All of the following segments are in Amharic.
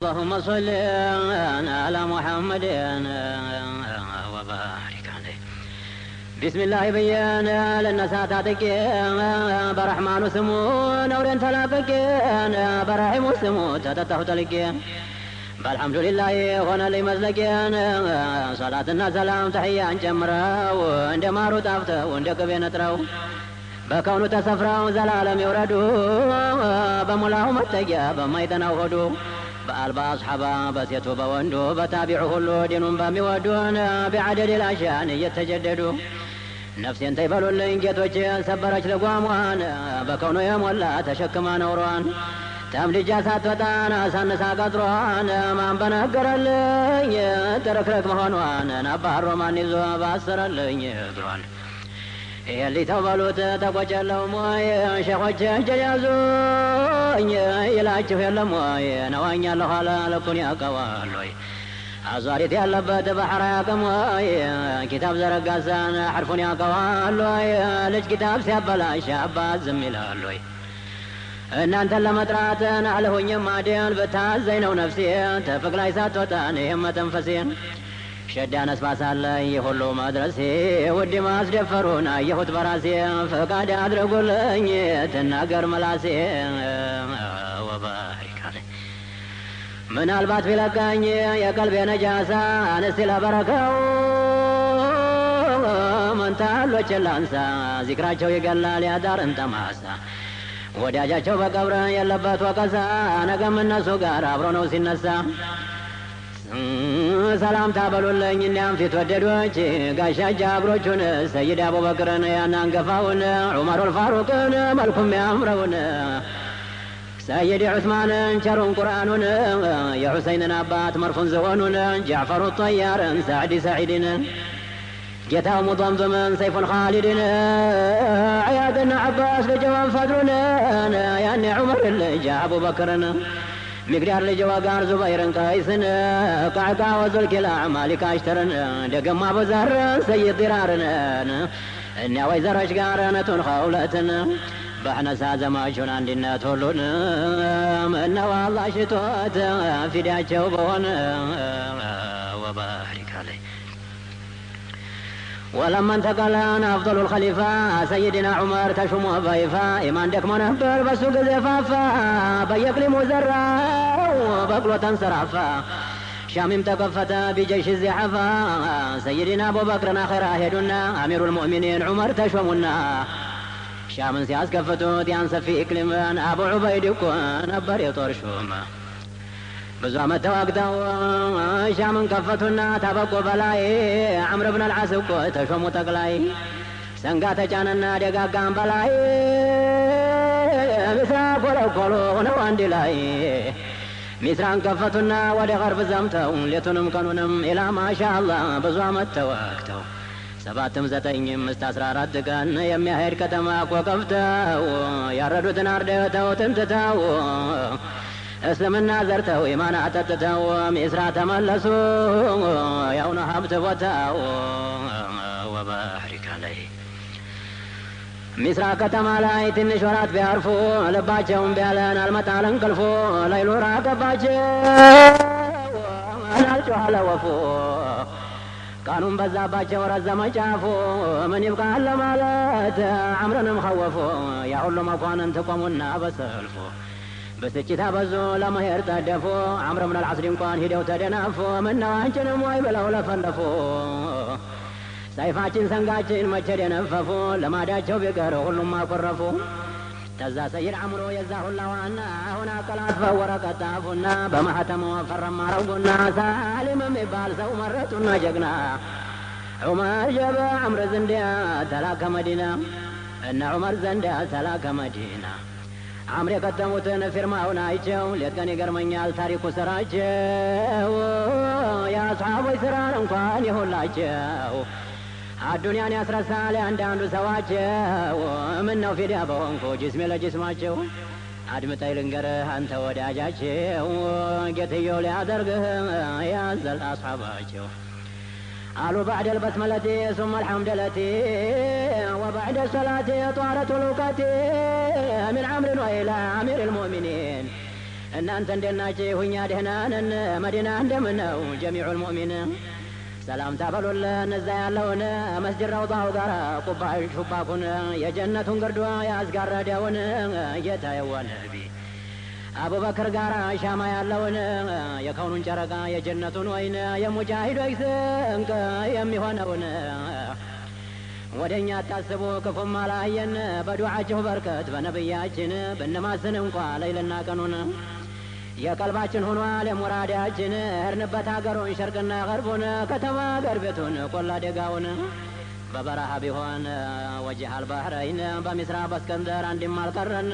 اللهم صل على محمد وبارك عليه. بسم الله بيان للنساء ታጥቄ በረሕማኑ ስሙ ነውሬን ተላቅቄ በረሒሙ ስሙ ተጠጣሁ ጠልቄ በአልሐምዱሊላህ ሆነልኝ መዝለቄን ሶላትና ሰላም ተሕያን ጨምረው እንደ ማሩ ጣፍተው እንደ ቅቤ ነጥረው በከውኑ ተሰፍረው ዘላለም ይውረዱ በሙላው መጠጊያ በማይጠናው ሆዱ በአልባ አስሓባ በሴቱ በወንዱ በታቢዑ ሁሉ ዲኑን በሚወዱን ቢዓደድ ላሻን እየተጀደዱ ነፍሴን ተይበሉልኝ ጌቶች ሰበረች ልጓሟን በከውኑ የሞላ ተሸክማ ነውሯን ተምልጃ ሳትወጣን አሳንሳ ቀጥሯን ማን በነገረልኝ ጥርክርክ መሆኗን አባሮ ማን ይዞ ባሰረልኝ እግሯን ይሄን ሊተው በሉት ተቆጨለውም ወይ ሸኾች እጄን ያዙኝ ይላችሁ የለም ወይ ነዋኛለሁ ኋላ ልኩን ያውቀዋል ወይ አዟሪት ያለበት ባህር አያውቅም ወይ ኪታብ ዘረጋሳን ሐርፉን ያውቀዋል ወይ ልጅ ኪታብ ሲያበላሽ አባት ዝም ይላል ወይ እናንተን ለመጥራት አልሆኝም አዴን ብታዘኝ ነው ነፍሴ ተፍቅ ላይ ሳትወጣን ይህም መተንፈሴን ሸዳ ነስባሳለኝ የሁሉ መድረሴ ውድ ማስደፈሩን አየሁት በራሴ ፈቃድ አድርጉልኝ ትናገር መላሴ ወባሪክ አለኝ። ምናልባት ቢለቀኝ የቀልቤ ነጃሳ አንስቲ ለበረከው መንታሎችን ላንሳ ዚክራቸው ይገላል ያዳርን ጠማሳ ወዳጃቸው በቀብር የለበት ወቀሳ ነገም እነሱ ጋር አብሮ ነው ሲነሳ ሰላምታ በሉልኝ እኒያም ፊት ወደዶች ጋሻ ጃግሮቹን ሰይድ አቡበክርን ያን አንገፋውን ዑመሩል ፋሩቅን መልኩም ያምረውን ሰይድ ዑስማንን ቸሩን ቁርአኑን የሑሰይንን አባት መርፉን ዝሆኑን ጃዕፈሩ ጠያርን ሳዕዲ ሰዒድን ጌታው ሙضምضምን ሰይፉን ኻሊድን ዕያድና ዓባስ ልጅዋን ፈድሩን ያኔ ዑመር ልጅ አቡበክርን ሚቅዳር ልጅ ወጋር ዙበይርን ቀይስን ቃዕቃ ወዙልኪላ ማሊክ አሽተርን ደገማ አቡዘርን ሰይድ ዲራርን እኒያ ወይዘሮች ጋር ነቱን ኸውለትን በሕነሳ ዘማቹን አንድነት ሁሉን ምነው አላህ ሽቶት ፊዳቸው በሆነ ወባሪክ አለይ። ولما انتقل أفضل الخليفة سيدنا عمر تشمو بيفا إيمان دكمو ነበር በሱ ጊዜ ፋፋ በየቅሊሙ ዘራው በቅሎ ተንሰራፋ ሻሚም ተከፈተ ቢጀይሽ ዚሐፋ ሰይድና አቡበክርን አኼራ ሄዱና አሚሩ ልሙእሚኒን ዑመር ተሾሙና ሻምን ሲያስከፍቱት ያን ሰፊ ኢቅሊምን አቡ ዑበይድ እኮ ነበር የጦር ሹም። ብዙ ዓመት ተዋግተው ሻምን ከፈቱና ታበቁ በላይ ዐምር ብን አልዓስ እኮ ተሾሙ ጠቅላይ ሰንጋ ተጫነና ደጋጋም በላይ ሚስራ ኮለኮሎ ሆነው አንድ ላይ ሚስራን ከፈቱና ወደ ገርብ ዘምተው ሌቱንም ቀኑንም ኢላ ማሻአላህ ብዙ ዓመት ተዋግተው 7ም 9ም እስከ 14 ቀን የሚያሄድ ከተማ እኮ ከፍተው ያረዱትን አርደተው ትንትተው እስልምና ዘርተው ኢማን አጠጥተው ሚስራ ተመለሱ ያውነ ሀብት ቦታው ወባሪክ አለይ። ሚስራ ከተማ ላይ ትንሽ ወራት ቢያርፉ ልባቸውን ቢያለን አልመጣል እንቅልፉ ለይሉ ራቀባቸው አልጮኸ ለወፉ ቀኑን በዛባቸው ረዘመ ጫፉ ምን ይብቃል ለማለት አምረንም ኸወፉ ያ ሁሉ መኳንንት ቆሙና በሰልፉ ብስጭት አበዙ ለመሄድ ጠደፉ ዐምር ብን አልዓስ እንኳን ሂደው ተደናፉ ምነው አንቺንም ወይ ብለው ለፈለፉ ሰይፋችን ሰንጋችን መቼ ደነፈፉ ልማዳቸው ቢቀር ሁሉም አኮረፉ። ተዛ ሰይድ ዐምሮ የዛ ሁላ ዋና አሁን አቀላጥፈው ወረቀት ጻፉና በማህተሙ ፈረም አረጉና ሳሊም የሚባል ሰው መረጡና ጀግና ዑመር ጀበ ዐምር ዘንዲያ ተላከ መዲና እነ ዑመር ዘንዲያ ተላከ መዲና ዐምር የከተሙትን ፊርማውን አይቸው ሌት ቀን ይገርመኛል ታሪኩ ስራቸው የአስሓቦች ስራን እንኳን ይሁላቸው አዱንያን ያስረሳል አንዳንዱ ሰዋቸው ምነው ፊዳ በሆንኩ ጅስሜ ለጅስማቸው አድምጠኝ ልንገርህ አንተ ወዳጃቸው ጌትየው ሊያደርግህ ያዘል አስሓባቸው قالوا بعد البسملة ثم الحمدلة وبعد الصلاة طارت الوقت من عمرو إلى أمير المؤمنين. እናንተ እንዴት ናችሁ? እኛ ደህና ነን። መዲና እንደምን ነው ጀሚዑል ሙእሚን? ሰላምታ በሉልን እዛ ያለውን መስጅድ ረውዳው ጋር ቁባ ሹባኩን የጀነቱን ግርዶ ያስጋረደውን ጌታዬዋ ነቢ አቡበክር ጋር ሻማ ያለውን የከውኑን ጨረቃ የጀነቱን ወይን የሙጃሂዶች ስንቅ የሚሆነውን ወደኛ አታስቡ ክፉም አላየን በዱዓችሁ በርከት በነብያችን ብንማስን እንኳ ለይልና ቀኑን የቀልባችን ሆኗል የሙራዳችን ሄድንበት ሀገሩን ሸርቅና ገርቡን ከተማ ገር ቤቱን ቆላ ደጋውን በበረሃ ቢሆን ወጅሃል ባህረይን በሚስራ በእስከንደር አንድም አልቀረን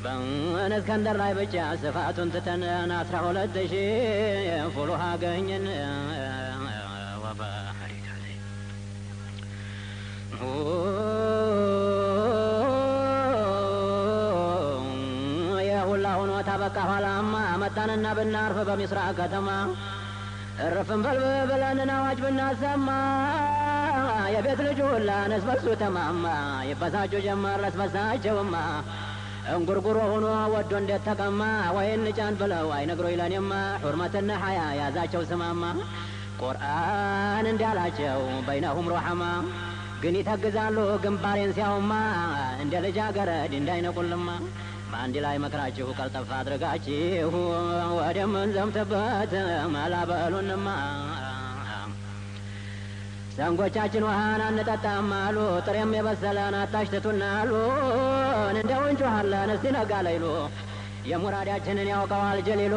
በእስከንደር ላይ ብቻ ስፋቱን ትተን 12,000 ፉሉሃ አገኘን። ወባሪክ አለይ የሁላ ሆኖ ታበቃ ኋላማ መጣንና ብናርፍ በሚስራ ከተማ እርፍን በል ብለን አዋጅ ብናሰማ የቤት ልጅ ሁላ ነስበሱ ተማማ ይበሳጩ ጀመር ለስበሳቸውማ እንጉርጉሮ ሆኖ ወዶ እንዴት ተቀማ ወይን ጫን ብለው አይነግሮ ይለኔማ ሑርመትና ሐያ ያዛቸው ስማማ ቁርአን እንዳላቸው በይነሁም ሩሐማ ግን ይተግዛሉ ግንባሬን ሲያውማ እንደ ልጃገረድ እንዳይነቁልማ በአንድ ላይ መክራችሁ ቀልጠፍ አድርጋችሁ ወደምንዘምትበት መላ በሉንማ ሰንጎቻችን ውሃን አንጠጣም አሉ ጥሬም የበሰለን አታሽትቱና አሉ እንደው እንጮኻለን እስቲ ነጋ ለይሉ የሙራዳችንን ያውቀዋል ጀሊሉ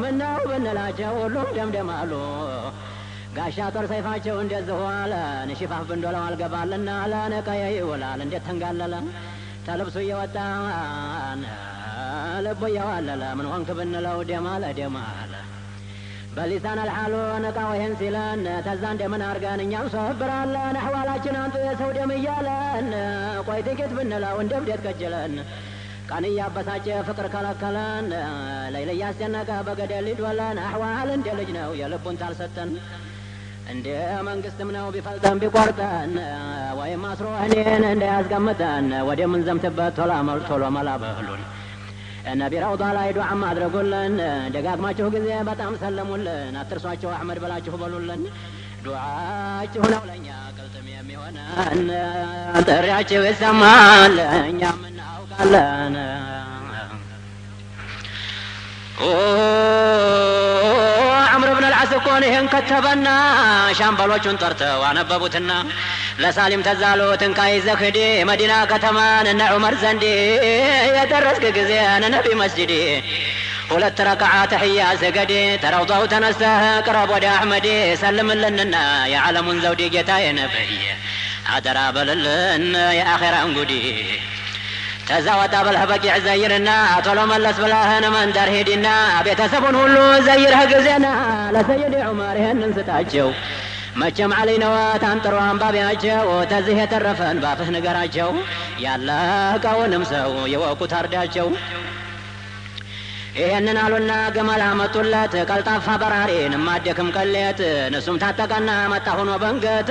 ምነው ብንላቸው ሁሉም ደምደም አሉ ጋሻ ጦር ሰይፋቸው እንደዚሁ አለን ሽፋፍ ብንዶለው አልገባልና አለን ቀየ ይውላል እንዴት ተንጋለለ ተልብሱ እየወጣን ልቡ እየዋለለ ምን ሆንክ ብንለው ደማለ ደማለ በሊሳን አልሓሉ ንቃው ይህን ሲለን ተዛ እንደምን አርገን እኛም ሰብራለን አሕዋላችን አንጡ የሰው ደም እያለን ቆይ ጥቂት ብንለው እንደ እብደት ከጀለን ቀን እያበሳጨ ፍቅር ከለከለን ለይል እያስጨነቀ በገደል ሊዶለን አሕዋል እንደ ልጅ ነው የልቡን ታልሰጠን እንደ መንግስትም ነው ቢፈልጠን ቢቆርጠን ወይም አስሮ እኔን እንዳያስቀምጠን ወደምንዘምትበት ቶሎ መላ በሉን ነቢ ረውዳ ላይ ዱዓም አድርጉልን ደጋግማችሁ ጊዜ በጣም ሰለሙልን አትርሷቸው አሕመድ ብላችሁ በሉልን ዱዓችሁ ነው ለእኛ ቅልጥም የሚሆነን ጥሪያችሁ ይሰማል እኛም እናውቃለን። ዐምር ብን አልዓስ እኮ ይህን ከተበና ሻምበሎቹን ጠርተው አነበቡትና ለሳሊም ተዛሉት እንካ ይዘህ ሂድ መዲና ከተማን እነ ዑመር ዘንድ የደረስክ ጊዜ ነቢ መስጂድ 2 ረክዓ ተሕያ ስገድ ተረውዳው ተነስተህ ቅረብ ወደ አሕመድ ሰልምልንና የዓለሙን ዘውድ ጌታዬ ነብይ አደራ በልልን የአኼራን ጉዲ ተዛ ወጣ ብለህ በቂዕ ዘይርና ቶሎ መለስ ብለህን መንደር ሂድና ቤተሰቡን ሁሉ ዘይርህ ጊዜና ለሰይድ ዑመር ይህንን ስጣቸው መቼም ዓሊ ነወት አንጥሮ አንባቢያቸው ተዚህ የተረፈን ባፍህ ንገራቸው ያለቀውንም ሰው ይወቁት አርዳቸው። ይሄንን አሉና ግመል አመጡለት ቀልጣፋ በራሪን ማደክም ቀሌት እነሱም ታጠቀና መጣ ሆኖ በንገት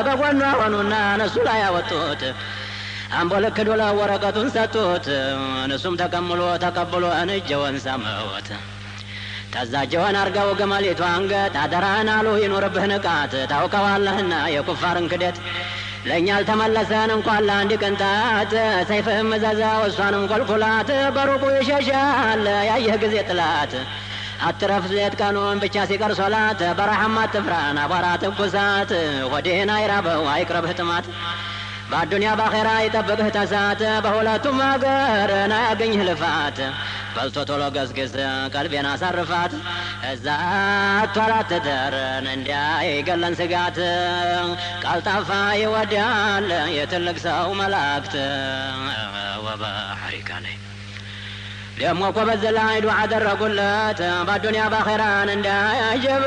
በጎኗ ሆኑና እነሱ ላይ ያወጡት አምቦ ልክ ዶላ ወረቀቱን ሰጡት እነሱም ተቀምሎ ተቀብሎ እንጀወን ሳመወት ተዛጀወን አርገው ግመሊቱ አንገት አደራህን አሉ ይኑርብህ ንቃት ታውቀዋለህና የኩፋርን ክደት ለእኛ አልተመለሰን እንኳን ለአንድ ቅንጣት ሰይፍህም እዘዘው እሷንም ኮልኩላት በሩቁ ይሸሻል ያየህ ጊዜ ጥላት አትረፍ ሌት ቀኑን ብቻ ሲቀር ሶላት በረሃም አትፍራን አቧራ ትኩሳት ሆድህን አይራበው አይቅረብህ ጥማት በአዱንያ በአኼራ ይጠብቅህ ተሳት በሁለቱም አገር አያገኝህ ልፋት በልቶ ቶሎ ገስግስ ቀልቤን አሳርፋት እዛ አትተርን እንዳይገለን ስጋት ቀልጣፋ ይወዳል የትልቅ ሰው መላእክት ወባሕሪካ ላይ ደሞ እኮ በዚህ ላይ ዱዓ አደረጉለት በአዱንያ በአኼራን እንዳያጀብ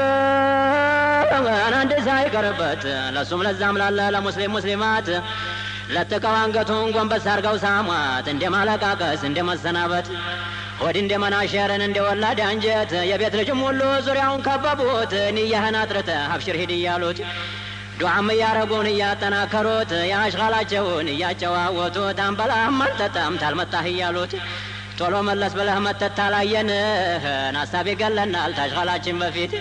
አንድ ሳይቀርበት ለሱም ለዛም ላለ ለሙስሊም ሙስሊማት ለጥቀው አንገቱን ጎንበስ አርገው ሳሟት እንደ ማለቃቀስ እንደ መሰናበት ሆድ እንደ መናሸርን እንደ ወላድ አንጀት የቤት ልጅም ሁሉ ዙሪያውን ከበቡት ንያህን አጥርተህ አብሽር ሂድ እያሉት ዱዓም እያረጉን እያጠናከሩት የአሽቃላቸውን እያጨዋወቱት አንበላም አንጠጣም ታልመጣህ እያሉት ቶሎ መለስ ብለህ መተት ታላየንህ ሀሳብ ይገለናል ታሽቃላችን በፊት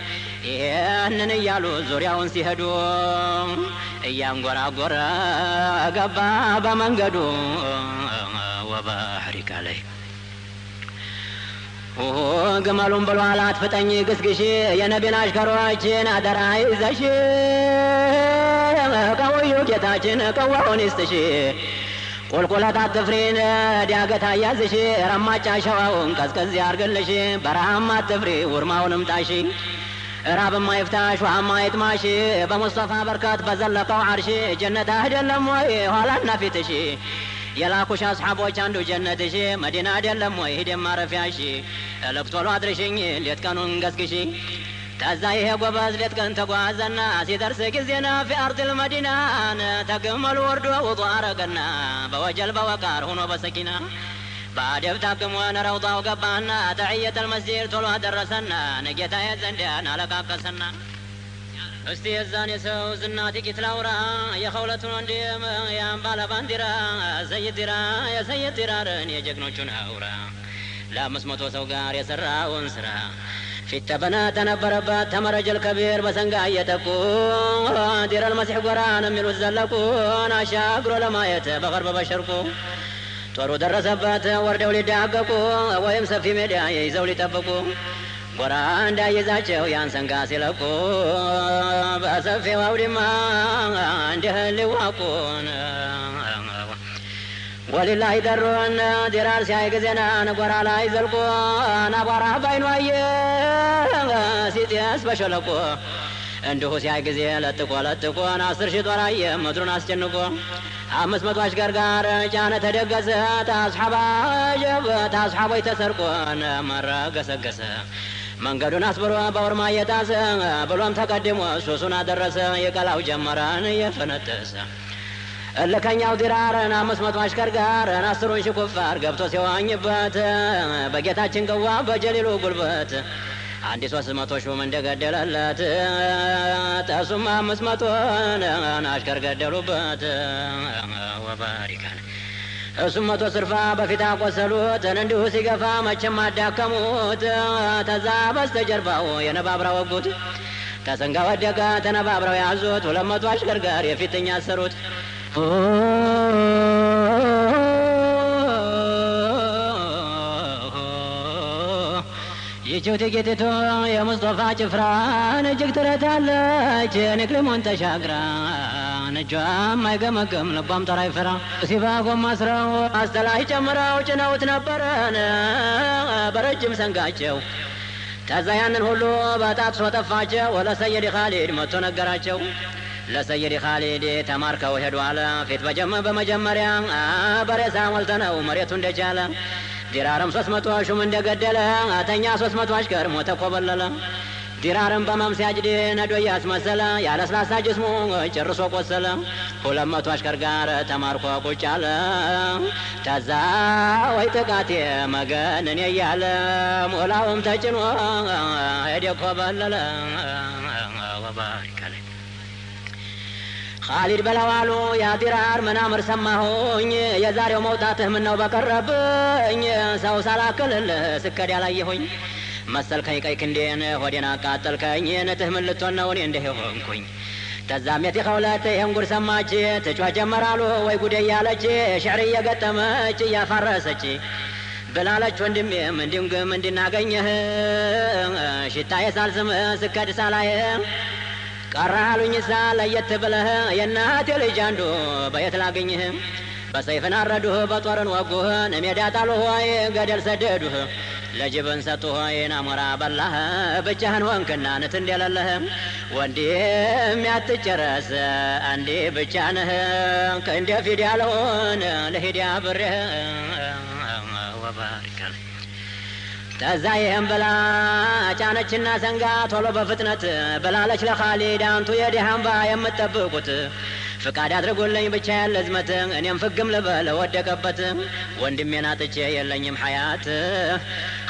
ይሄንን እያሉ ዙሪያውን ሲሄዱ እያንጎራጎረ ገባ በመንገዱ ወባሕሪካ ላይ ግመሉን ብሏል አትፍጠኝ ግስግሽ የነቢን አሽከሮችን አደራ ይዘሽ ቀውዩ ጌታችን ቀዋውን ይስጥሽ ቁልቁለት አትፍሪን ዳገት አያዝሽ ረማጫ ሸዋውን ቀዝቀዝ ያርግልሽ በረሃም አትፍሪ ውርማውንም ጣሺ ራብማ ይፍታሽ ውሃማ ይጥማሽ በሙስጠፋ በርከት በዘለቀው ዓርሽ ጀነት አይደለም ወይ ኋላና ፊትሽ የላኩሽ አስሓቦች አንዱ ጀነትሽ መዲና አይደለም ወይ ሂደን ማረፊያሽ እልክ ቶሎ አድርሽኝ ሌት ቀኑን ገስግሽ ከዛ ይሄ ጎበዝ ሌት ቀን ተጓዘና ሲደርስ ጊዜና في أرض المدينة ተግመሉ ወርዶ ውጡ አረገና በወጀል በወቃር ሆኖ በሰኪና بعد ታክሞን ረውዳው ገባና ተዕየተ المسجد ቶሎ አደረሰና ነጌታዬ ዘንዳን አለቃቀሰና እስቲ የዛን የሰው ዝና ጥቂት ላውራ የኸውለቱን ወንድም ያን ባለ ባንዲራ ሰይድ ዲራ የሰይድ ዲራርን የጀግኖቹን አውራ ለ500 ሰው ጋር የሰራውን ስራ ፊት ተበና ተነበረበት ተመረጀል ከቢር በሰንጋ እየጠቁ ዲረል መሲሕ ጎራን የሚሉት ዘለቁን አሻግሮ ለማየት በغርብ በሸርቁ ጦሩ ደረሰበት ወርደው ሊዳቀቁ ወይም ሰፊ ሜዳ ይዘው ሊጠብቁ ጎራ እንዳይዛቸው ያን ሰንጋ ሲለቁ በሰፊው አውድማ እንዲህ ሊዋቁን ወሊላሂ ደሩን ዲራር ሲያይ ጊዜናን ጎራ ላይ ዘልቆ አቧራ ባይኑ አየ ሲጤስ በሸለቆ እንዲሁ ሲያይ ጊዜ ለጥቆ ለጥቆን 10 ሺህ ጦር አየ ምድሩን አስጨንቆ 500 አሽከር ጋር ጫነ ተደገሰ ታስሓባ ጀብ ታስሓቦች ተሰርቆን መረ ገሰገሰ መንገዱን አስብሮ በውርማ እየጣሰ ብሎም ተቀድሞ ሱሱን አደረሰ የቀላው ጀመረን እየፈነጠሰ እልከኛው ዲራርን 500 አሽከር ጋር 10 ሺህ ኩፋር ገብቶ ሲዋኝበት በጌታችን ገዋ በጀሊሉ ጉልበት አንድ 300 ሹም እንደገደለለት ተሱም 500 አሽከር ገደሉበት ወባሪካን እሱም 100 ስርፋ በፊት አቆሰሉት እንዲሁ ሲገፋ መቼም አዳከሙት ተዛ በስተጀርባው የነባብራ ወጉት ተሰንጋ ወደቀ ተነባብረው ያዙት 200 አሽከር ጋር የፊትኛ አሰሩት ይህችው ጥቂቲቱ የሙስጠፋ ጭፍራን እጅግ ትረታለች ንቅልሙን ተሻግራ እጇም አይገመግም ልቧም ጦር አይፈራ ሲባጎም አስረው አስተላይ ጨምረው ጭነውት ነበረን በረጅም ሰንጋቸው ከዛ ያንን ሁሉ በጣጥሶ ጠፋቸው ለሰይድ ኻሊድ መጥቶ ነገራቸው ለሰይድ ኻሊድ ተማርከው ሄዱ አለ ፊት በመጀመሪያ በሬሳ ሞልተነው መሬቱ እንደቻለ ዲራርም 300 ሹም እንደገደለ አተኛ 300 አሽከር ሞተ ኮበለለ ዲራርም በመምሲያጅድ ነዶ ያስመሰለ ያለስላሳ ጅስሙ ጨርሶ ቆሰለ 200 አሽከር ጋር ተማርኮ ቁጭ አለ ተዛ ወይ ጥቃቴ መገነን እያለ ሞላውም ተጭኖ ሄደ ኮበለለ ወባሪካለ ኻሊድ በለዋሉ ያ ዲራር ምናምር ሰማሁኝ የዛሬው መውጣትህ ምነው በቀረብኝ ሰው ሳላክልልህ ስከድ ያላየሁኝ መሰልከኝ ቀይ ክንዴን ሆዴን አቃጠልከኝ ንትህ ምን ልትሆን ነው እኔ እንዲህ የሆንኩኝ ተዛም የቲ ኸውለት ይህን ጉድ ሰማች ትጮህ ጀመራሉ ወይ ጉዴ እያለች ሽዕር እየገጠመች እያፋረሰች ብላለች ወንድሜ ምንድንግም እንድናገኘህ ሽታዬ ሳልስምህ ስከድ ሳላይህ ቀረ አሉኝሳ ለየት ብለህ የእናቴ ልጅ አንዱ በየት ላገኝህ በሰይፍን አረዱህ በጦርን ወጉህ ሜዳ ጣሉህ ወይ ገደል ሰደዱህ ለጅብን ሰጡህ ወይ አሞራ በላህ ብቻህን ሆንክና ንት እንደሌለህ ወንድም ያትጨረስ አንዴ ብቻ ነህ እንደ ፊድ ያልሆን ልሂድ አብሬህ ወባሪካል ተዛ ይህም ብላ ጫነችና ሰንጋ ቶሎ በፍጥነት ብላለች ለኻሊድ አንቱ የዲህ አምባ የምትጠብቁት ፍቃድ አድርጉልኝ ብቻ ያለ ዝመት እኔም ፍግም ልበል ወደቀበት ወንድሜን አጥቼ የለኝም ሐያት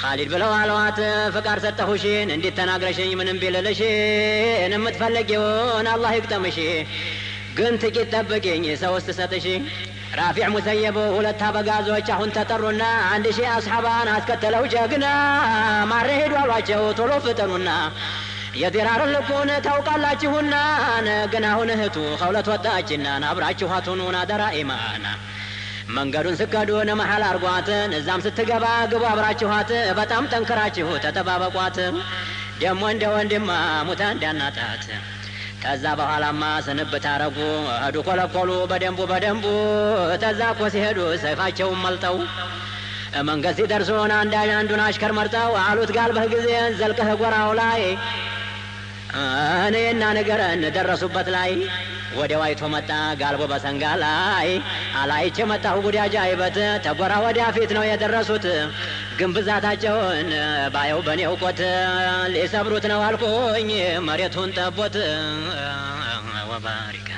ኻሊድ ብለው አለዋት ፍቃድ ሰጠሁሽን እንዴት ተናግረሽኝ ምንም ቢልልሽን የምትፈልጊውን አላህ ይግጠምሽ ግን ጥቂት ጠብቂኝ ሰው ስትሰጥሽ ራፊዕ ሙሰየብ ሁለት አበጋዞች አሁን ተጠሩና 1000 አስሐባን አስከተለው ጀግና ማረ ሄዱ አሏቸው ቶሎ ፍጠኑና የዲራር ልኩን ታውቃላችሁና ግን አሁን እህቱ ኸውለት ወጣችና አብራችኋት ሁኑና አደራ ኢማና መንገዱን ስከዱን መሃል አርጓት እዛም ስትገባ ግቡ አብራችኋት በጣም ጠንክራችሁ ተጠባበቋት ደሞ እንደ ወንድማ ሙታ እንዳናጣት ከዛ በኋላማ ስንብት አረጉ ሄዱ ኮለኮሉ በደንቡ በደንቡ ተዛ እኮ ሲሄዱ ሰይፋቸውን መልጠው መንገድ ሲደርሱን አንዱን አሽከር መርጠው አሉት ጋልበህ ጊዜ ዘልቀህ ጎራው ላይ እኔና ንገረን ደረሱበት ላይ ወዲያው አይቶ መጣ ጋልቦ በሰንጋ ላይ አላይቼ መጣሁ ጉዳጃ አይበት ተጎራ ወዲያ ፊት ነው የደረሱት ግን ብዛታቸውን ባየው በኔ እውቆት ሊሰብሩት ነው አልኩኝ መሬቱን ጠቦት ወባሪካ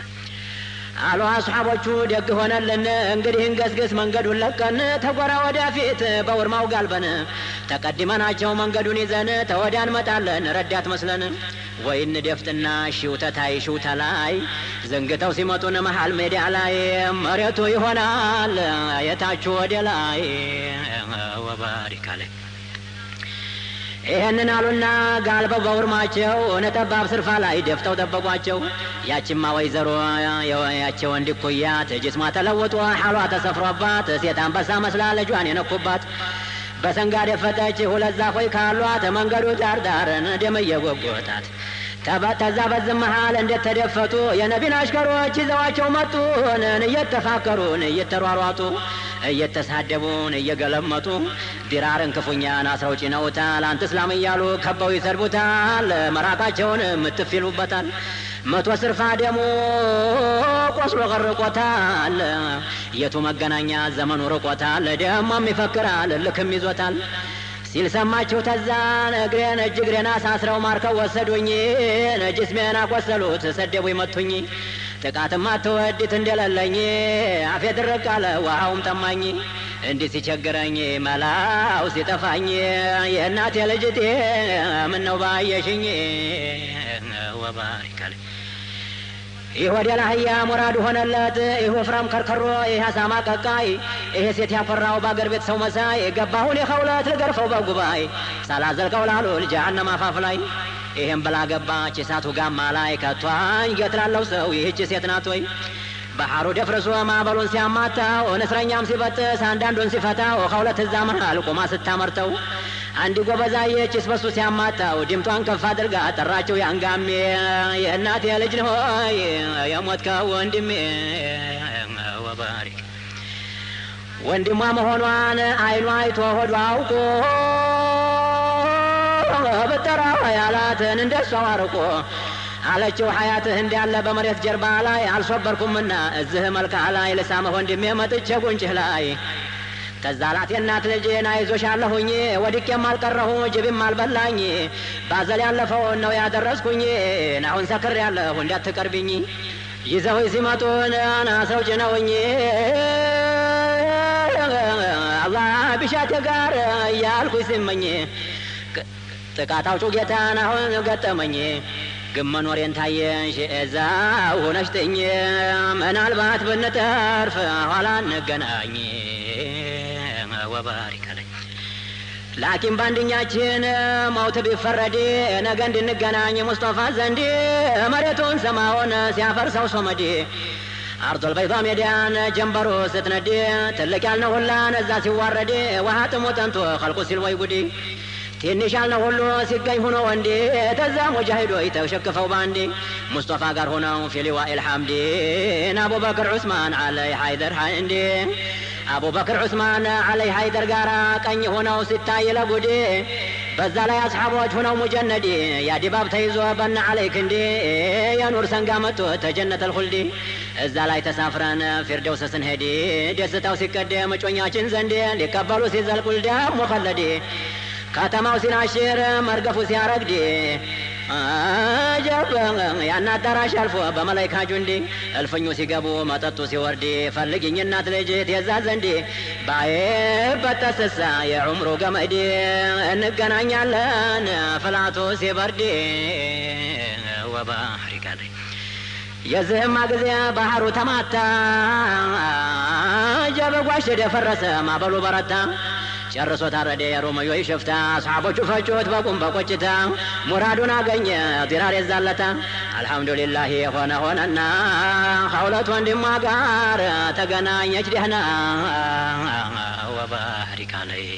አሉ አስሐቦቹ ደግ ሆነልን እንግዲህ እንገስግስ መንገዱን ለቀን ተጎራ ወዲያ ፊት በውርማው ጋልበን ተቀድመናቸው መንገዱን ይዘን ተወዲያ እንመጣለን ረዳት መስለን ወይን ደፍጥና ሽውተታይ ሽውተላይ ዘንግተው ሲመጡን መሃል ሜዳ ላይ መሬቱ ይሆናል የታች ወደ ላይ ወባሪካ ላይ ይሄንን አሉና ጋልበው በውርማቸው ነጠባብ ስርፋ ላይ ደፍተው ጠበቋቸው ያቺማ ወይዘሮ ያቸው ወንድ ኩያት ጅስሟ ተለውጦ ሐሏ ተሰፍሮባት ሴት አንበሳ መስላ ልጇን የነኩባት በሰንጋ ደፈጠች ሁለት ዛፎች ካሏት መንገዱ ዳር ዳርን ደም እየጎጎታት ተዛ በዝም መሃል እንዴት ተደፈጡ የነቢን አሽከሮች ይዘዋቸው መጡን እየተፋከሩን እየተሯሯጡ እየተሳደቡን እየገለመጡ ዲራርን ክፉኛን አስረው ጭነውታል አንተ እስላም እያሉ ከበው ይሰድቡታል መራቃቸውን ምትፍ ይሉበታል መቶ ስርፋ ደሙ ቆስሎ ገርቆታል የቱ መገናኛ ዘመኑ ርቆታል ደሞም ይፈክራል ልክም ይዞታል ሲል ሰማችሁ ተዛን እግሬን እጅ እግሬን አሳስረው ማርከው ወሰዱኝ ጅስሜን አቆሰሉት ሰደቡኝ መቱኝ ጥቃትም አትወዲት እንደሌለኝ አፌ ድርቅ አለ ውሃውም ጠማኝ እንዲህ ሲቸግረኝ መላው ሲጠፋኝ የእናቴ ልጅቴ ምነው ባየሽኝ ወባሪካል ይህ ወደ ላህያ ሙራዱ ሆነለት ይህ ወፍራም ከርከሮ ይህ አሳማ ቀቃይ ይህ ሴት ያፈራው ባገር ቤት ሰው መሳይ ገባሁን የኸውለት ልገርፈው በጉባኤ ሳላዘልቀው ላሉል ጀሃነም አፋፍ ላይ ይህም ብላ ገባች እሳቱ ጋማ ላይ ከቷኝ ገትላለው ሰው ይህች ሴት ናት ወይ ባህሩ ደፍርሶ ማዕበሉን ሲያማታው እስረኛም ሲበጥስ አንዳንዱን ሲፈታው ኸውለት እዛ መሃል ቆማ ስታመርተው አንድ ጎበዝ አየች በሱ ሲያማታው ድምጧን ከፍ አድርጋ ጠራችው ያንጋሜ የእናቴ ልጅ ሆይ የሞትከው ወንድሜ ወባሪክ ወንድሟ መሆኗን አይኗ አይቶ ሆዷ አውቆ ብጠራው ያላትን እንደሷ አርቆ አለችው ሐያትህ እንዳለ በመሬት ጀርባ ላይ አልሶበርኩምና እዚህ መልካ ላይ ልሳምህ ወንድሜ መጥቼ ጉንጭህ ላይ ተዛላት የእናት ልጄን አይዞሽ አለሁኝ ወድቄም አልቀረሁ ጅብም አልበላኝ ባዘል ያለፈውን ነው ያደረስኩኝ አሁን ሰክሬያለሁ እንዳትቀርቢኝ ይዘውኝ ሲመጡን አስረው ጭነውኝ አላህ ቢሻቴ ጋር እያልኩኝ ሲመኝ ጥቃት አውጪው ጌታን አሁን ገጠመኝ ግን መኖሬን ታየሽ እዛው ሆነሽ ጥኝ ምናልባት ብንተርፍ ኋላ እንገናኝ ወባሪክ አለኝ ላኪን በአንድኛችን ሞት ቢፈረድ ነገ እንድንገናኝ ሙስጠፋ ዘንድ መሬቱን ሰማውን ሲያፈርሰው ሶመድ አርዶል በይዷ ሜዳን ጀንበሩ ስትነድ ትልቅ ያልነው ሁላን እዛ ሲዋረድ ውሃ ጥሙ ጠንቶ ኸልቁ ሲል ወይ ጉዲ ትንሽ ያልነው ሁሉ ሲገኝ ሆኖ ወንዴ ተዛ ሙጃሂዶች ተሸክፈው ባንዴ ሙስጠፋ ጋር ሆነው في لواء الحمد አቡበክር ዑስማን አለይ ሀይደር እንዴ አቡበክር ዑስማን አለይ ሀይደር ጋራ ቀኝ ሆነው ሲታይ ለጉዴ በዛ ላይ አስሐቦች ሆነው ሙጀነዲ ያዲባብ ተይዞ በና አለይክ እንዴ የኑር ሰንጋ መጥቶ ተጀነተ الخلد እዛ ላይ ተሳፍረን ፊርደውስ ስንሄድ ደስታው ሲቀደም እጮኛችን ዘንድ ሊቀበሉ ሲዘልቁል ደሞ ኸለዴ ከተማው ሲናሽር መርገፉ ሲያረግድ አጀብ ያን አዳራሽ አልፎ በመላይካ ጁንዲ እልፍኙ ሲገቡ መጠጡ ሲወርድ ፈልግኝ እናት ልጅ የዛ ዘንድ ባይበጠስሳ የዑምሩ ገመድ እንገናኛለን ፍላቱ ሲበርድ። ወባህሪ ቃል የዚህማ ጊዜ ባህሩ ተማታ፣ ጀበጓሽ ደፈረሰ፣ ማበሉ በረታ፣ ጨርሶ ታረደ የሮመዮይ ሽፍታ። አስሓቦቹ ፈጩት በቁም በቆጭታ፣ ሙራዱን አገኘ ዲራር የዛለታ። አልሐምዱሊላህ የሆነ ሆነና ከሁለት ወንድሟ ጋር ተገናኘች ደህና። ወባሪክ አለይ።